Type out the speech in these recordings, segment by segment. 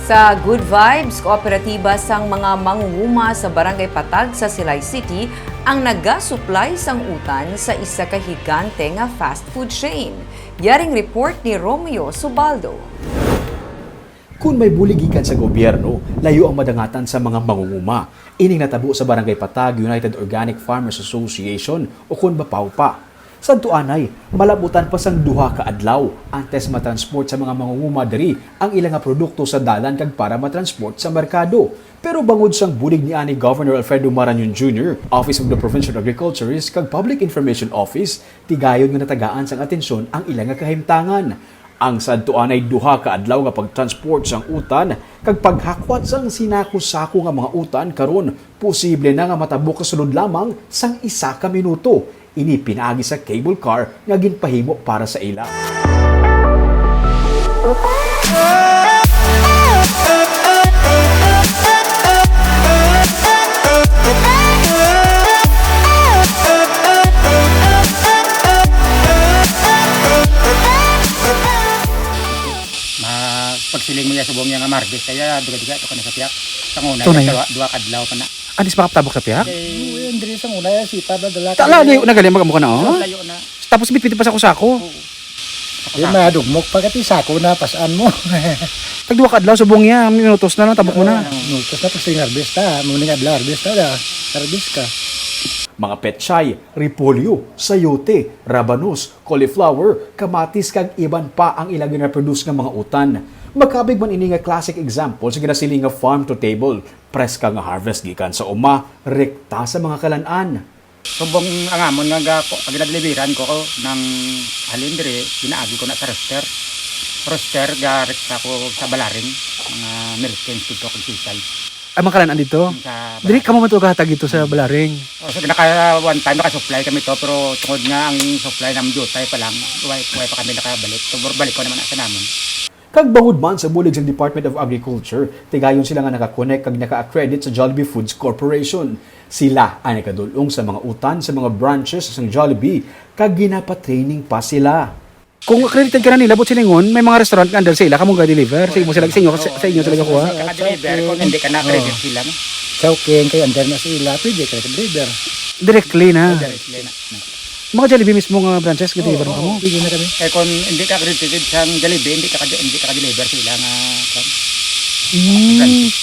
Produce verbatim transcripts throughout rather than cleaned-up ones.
Sa Good Vibes, kooperatiba sang mga mangunguma sa Barangay Patag sa Silay City ang nagasuplay sang utan sa isa ka higante nga fast food chain. Yaring report ni Romeo Subaldo. Kun may bulig gikan sa gobyerno, layo ang madangatan sa mga mangunguma. Ining natabo sa Barangay Patag United Organic Farmers Association, o kon BAPAWPA. Sadto anay, malabutan pa sang duha ka adlaw antes matransport sa mga mangunguma diri ang ila nga produkto sa dalan kag para matransport sa merkado. Pero bangod sang bulig ni ani Governor Alfredo Marañon Junior, Office of the Provincial Agriculturist kag Public Information Office, tigayon nga natagaan sang atensyon ang ila nga kahimtangan. Ang sadto anay duha ka adlaw nga pagtransport sang utan kag paghakwat sang sinako-sako nga mga utan karon posible na nga matabok sa sulod lamang sang isa ka minuto. Ini pinaagi sa cable car nga ginpahimo para sa ila. Ma, pagsiling mo ya subong ya nga Martes, kaya duga-duga to ka na sa piyak. Sa una, Tunay. Duha, duha ka adlaw pa na. Anis makapatabok sa piyak? Kay, Uy, Andres, ang una, ya, sipa, ba, dala Ta-, ka layo na. Na galing, mag-amo ka na, oh. So, layo na. Tapos bitbit pa sa kusako. Oo. Di madugmok pa kati sako na pasan mo. Tag duha ka adlaw subong ya, minutos na lang, tabok mo na. Minutos na, pag sing harvest ta, muning adlaw harvest ta, da. Harvest ka. Mga pechay, repolyo, sayote, rabanos, cauliflower, kamatis, kag iban pa ang ila ginaproduce nga mga utan. Makabig man ini nga classic example sa ginasiling nga farm to table, preska nga harvest gikan sa uma, rekta sa mga kalan-an. Subong ang amon nga ga-, ginadeliveran ko, ko ng halin diri, ginaagi ko na sa roaster. Roaster, ga rekta ko sa Balaring, mga American, Sibok, ug Sisay. Ay, mga kalan-an dito? Sa Diri Balaring. Kamo man to gahatag dito sa Balaring? O, so, naka, one time, naka-supply kami to, pero tungod nga ang supply namin jutay pa lang, way, way pa kami nakabalik. So, balik ko naman sa namin. Kag bangod man sa bulig sang Department of Agriculture, tigayon sila nga naka-connect kag naka-accredit sa Jollibee Foods Corporation. Sila ang nagadul-ong sa mga utan sa mga branches sang Jollibee, kag ginapatraining pa sila. Kung accredited ka na nila, but silingon, may mga restaurant nga under sa ila, kamo ga-deliver, sa imo sila, sa inyo, sa, sa inyo sila gakuha? Hindi ka ka-deliver kung hindi ka na-accredit sila, no? Chowking, kay under na sa ila, pwede ka ka-deliver. Directly na. Directly na. Mga Jollibee mismo nga branches, ga-deliver mo kamo? Oo, pwede na kami. Eh, kung hindi ka accredited sa Jollibee, hindi ka ka-, hindi ka ka-deliver sa ila nga, kwan, Mm. branches.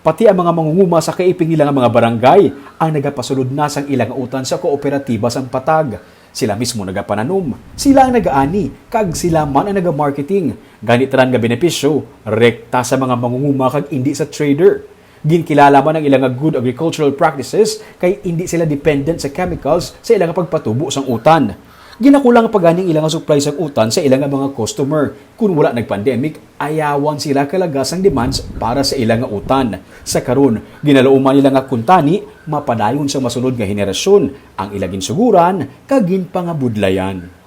Pati ang mga mangunguma sa kaiping nila nga mga barangay ang nagapasulod na sang ila nga utan sa kooperatiba sang Patag. Sila mismo nagapananom, sila ang nagaani, kag sila man ang nagamarketing. Gani tanan nga benepisyo, rekta sa mga mangunguma kag indi sa trader. Ginkilala man ang ila nga good agricultural practices kay indi sila dependent sa chemicals sa ila nga pagpatubo sang utan. Ginakulang pa gani ang ila nga supply sang utan sa ila nga mga customer. Kun wala nag-pandemic, ayawan sila kalaga sang demands para sa ila nga utan. Sa karon, ginalauman nila nga kuntani, mapadayon sa masunod nga henerasyon ang ila ginsuguran kag ginpangabudlayan.